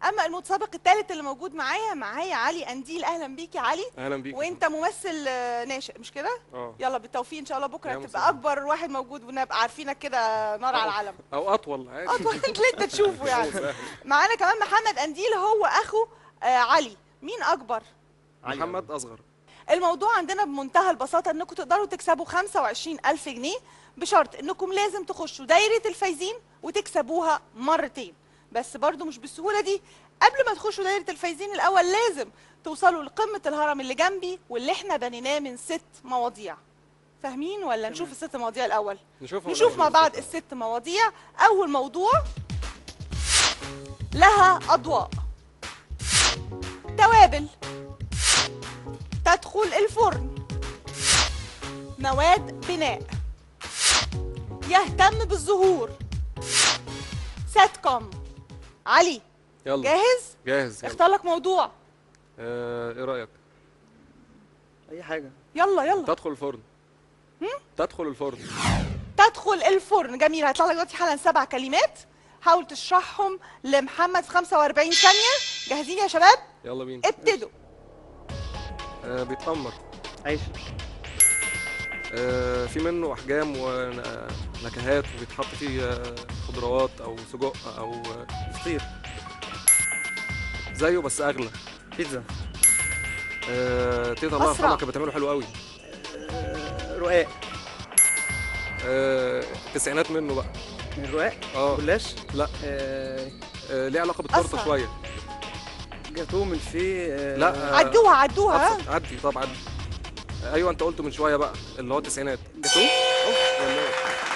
اما المتسابق الثالث اللي موجود معايا علي قنديل. اهلا بيك يا علي. اهلا بيك. وانت ممثل ناشئ مش كده؟ يلا بالتوفيق ان شاء الله، بكره تبقى اكبر واحد موجود ونبقى عارفينك كده نار على العالم، او اطول عادي، اطول اللي انت تشوفه يعني. معانا كمان محمد قنديل، هو اخو علي. مين اكبر؟ علي. محمد اصغر. الموضوع عندنا بمنتهى البساطة انكم تقدروا تكسبوا 25000 جنيه بشرط انكم لازم تخشوا دايرة الفايزين وتكسبوها مرتين، بس برضو مش بالسهولة دي. قبل ما تخشوا دايرة الفايزين الاول لازم توصلوا لقمة الهرم اللي جنبي واللي احنا بنيناه من 6 مواضيع. فاهمين ولا نشوف الست مواضيع الاول؟ نشوف مع بعض الست مواضيع. اول موضوع لها اضواء، توابل، تدخل الفرن، مواد بناء، يهتم بالزهور، ساتكوم. علي يلا جاهز؟ جاهز. اختار لك موضوع. ايه رأيك؟ اي حاجة. يلا يلا. تدخل الفرن. تدخل الفرن. تدخل الفرن، جميل. هيطلع لك دلوقتي حالا 7 كلمات، حاول تشرحهم لمحمد في 45 ثانية. جاهزين يا شباب؟ يلا بينا. ابتدوا. بيتأمر. عيش. في منه احجام ونكهات وبيتحط فيه خضروات او سجق او فطير. زيه بس اغلى. بيتزا. تيتا الله يرحمها كانت بتعمله حلو قوي. رقاق. التسعينات منه بقى. من الرقاق؟ جلاش؟ لا. ليه علاقة بالتورته شوية. جاتوه من فيه. لا عدوها عدوها. عدي طب عدي. ايوه انت قلته من شوية بقى اللي هو التسعينات. جاتوه؟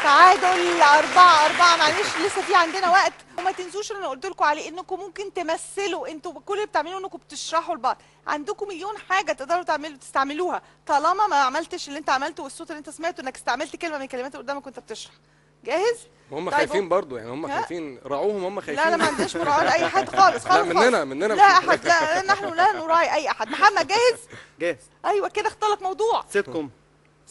تعادل 4-4. معلش لسه في عندنا وقت، وما تنسوش اللي انا قلت لكم عليه انكم ممكن تمثلوا. انتوا كل اللي بتعملوه انكم بتشرحوا لبعض، عندكم مليون حاجة تقدروا تعملوا تستعملوها طالما ما عملتش اللي انت عملته والصوت اللي انت سمعته انك استعملت كلمة من الكلمات اللي قدامك وانت بتشرح. جاهز؟ هم طيب خايفين برضو يعني، هم خايفين، راعوهم، هم خايفين. لا لا ما عندناش مراعاة لاي حد خالص خالص. لا مننا مننا لا احد، لا نحن لا نراعي اي احد. محمد جاهز؟ جاهز. ايوه كده، اختار لك موضوع. sitcom.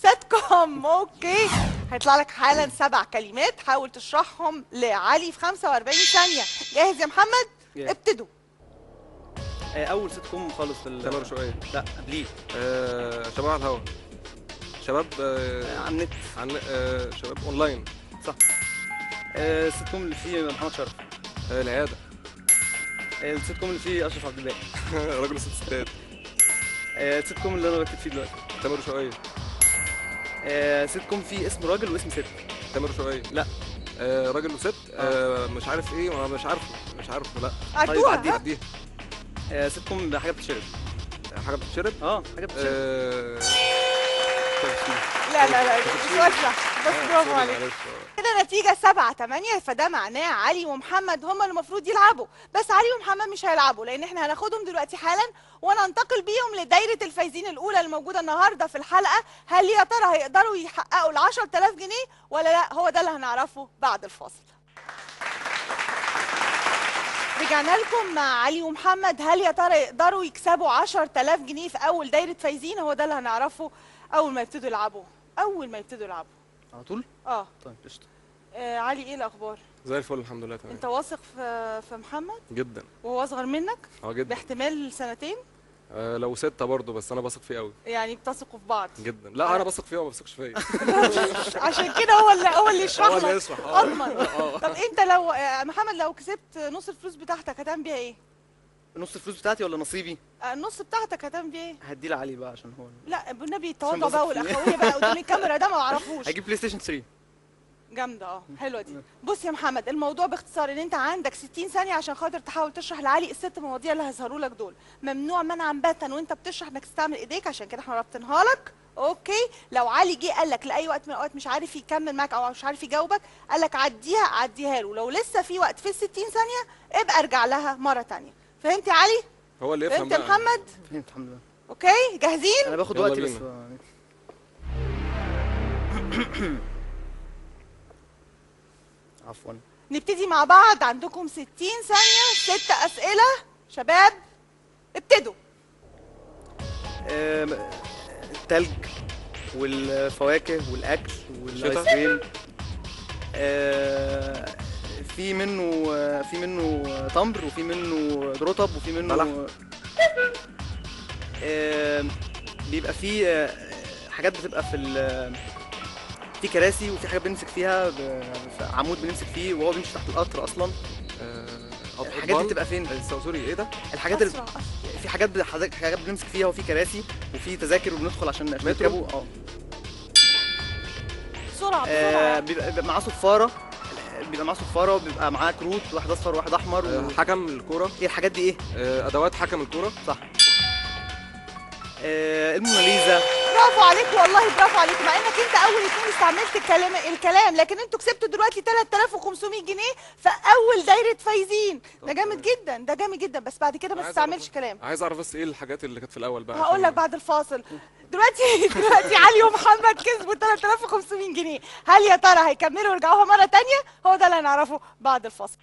sitcom، okay. هيطلع لك حالا 7 كلمات، حاول تشرحهم لعلي في 45 ثانية. جاهز يا محمد؟ جاهز. ابتدوا. اول سيت كوم خالص في تامر شوقية. لا قبليه. شباب على الهوا. شباب على النت. عن شباب اونلاين. صح. السيت كوم اللي فيه محمد شرف. العيادة. السيت كوم اللي فيه اشرف عبد الباقي. راجل ست ستات. السيت كوم اللي انا بكتب فيه دلوقتي. تامر شوقية. سيت كوم فيه اسم راجل واسم ست. تامر شوقية. لا. راجل وست. مش عارف ايه، مش عارفه مش عارفه. لا عدوها. طيب عديها. سيت كوم ده حاجة بتتشرب. حاجة بتتشرب؟ حاجة بتتشرب. لا لا لا سؤال صح، بس برافو عليك. كده نتيجة 7-8، فده معناه علي ومحمد هم اللي المفروض يلعبوا، بس علي ومحمد مش هيلعبوا لأن احنا هناخدهم دلوقتي حالا وننتقل بيهم لدايرة الفايزين الأولى الموجودة النهاردة في الحلقة. هل يا ترى هيقدروا يحققوا ال 10000 جنيه ولا لا؟ هو ده اللي هنعرفه بعد الفاصل. رجعنا لكم مع علي ومحمد. هل يا ترى يقدروا يكسبوا 10000 جنيه في أول دايرة فايزين؟ هو ده اللي هنعرفه أول ما يبتدوا يلعبوا. أول ما يبتدوا يلعبوا على طول؟ طيب قشطة. علي ايه الأخبار؟ زي الفل الحمد لله تمام. أنت واثق في محمد؟ جدا. وهو أصغر منك؟ جدا. باحتمال سنتين؟ لو 6 برضه، بس أنا بثق فيه قوي. يعني بتثقوا في بعض؟ جدا. لا أنا بثق فيه وما بثقش فيا. عشان كده هو اللي يشرح لك. هو اللي يشرح. أضمن. طب أنت لو محمد لو كسبت نص الفلوس بتاعتك هتعمل بيها إيه؟ نص الفلوس بتاعتي ولا نصيبي؟ النص بتاعتك هتعمل بيها ايه؟ هديه لعلي بقى عشان هو. لا بالنبي التواضع بقى والاخويه بقى قدام الكاميرا ده ما اعرفوش. هجيب PlayStation 3. جامدة. حلوة دي. بص يا محمد، الموضوع باختصار ان انت عندك 60 ثانية عشان خاطر تحاول تشرح لعلي الست مواضيع اللي هيظهروا لك دول. ممنوع منعا باتا وانت بتشرح انك تستعمل ايديك، عشان كده احنا رابطينها لك. okay؟ لو علي جه قال لك لاي وقت من الاوقات مش عارف يكمل معاك او مش عارف يجاوبك، قال لك عديها عديها له. لو لسه في وقت في ال 60 ثانية ابقى ارجع لها مرة ثانية. فهمت يا علي؟ هو اللي يفهم. فهمت يا محمد؟ فهمت الحمد لله. okay جاهزين؟ انا باخد وقتي بس. عفوا. نبتدي مع بعض. عندكم 60 ثانية، 6 أسئلة. شباب ابتدوا. التلج والفواكه والأكل والآيس كريم. في منه تمر، وفي منه رطب، وفي منه بلح. بيبقى فيه حاجات بتبقى في كراسي، وفي حاجات بنمسك فيها في عمود بنمسك فيه وهو بيمشي تحت القطر اصلا. الحاجات دي أطبال. بتبقى فين؟ Sorry، ايه ده؟ الحاجات اللي أسرع، أسرع. في حاجات بنمسك فيها، وفي كراسي، وفي تذاكر، وبندخل عشان مترو؟ نركبه. بسرعة بسرعه. بيبقى معاه صفاره، وبيبقى معاه كروت، واحد اصفر وواحد احمر. حكم الكوره. ايه الحاجات دي ايه؟ ادوات حكم الكوره. صح. الموناليزا. برافو عليك والله، برافو عليك، مع انك انت اول اتنين استعملت الكلام، لكن انتوا كسبتوا دلوقتي 3500 جنيه في اول دايرة فايزين. ده جامد جدا، ده جامد جدا، بس بعد كده ما عايز تستعملش كلام. عايز اعرف بس ايه الحاجات اللي كانت في الاول بقى. هقول لك بعد الفاصل. دلوقتي علي ومحمد كسبوا 3500 جنيه، هل يا ترى هيكملوا ويرجعوها مرة تانية؟ هو ده اللي هنعرفه بعد الفاصل.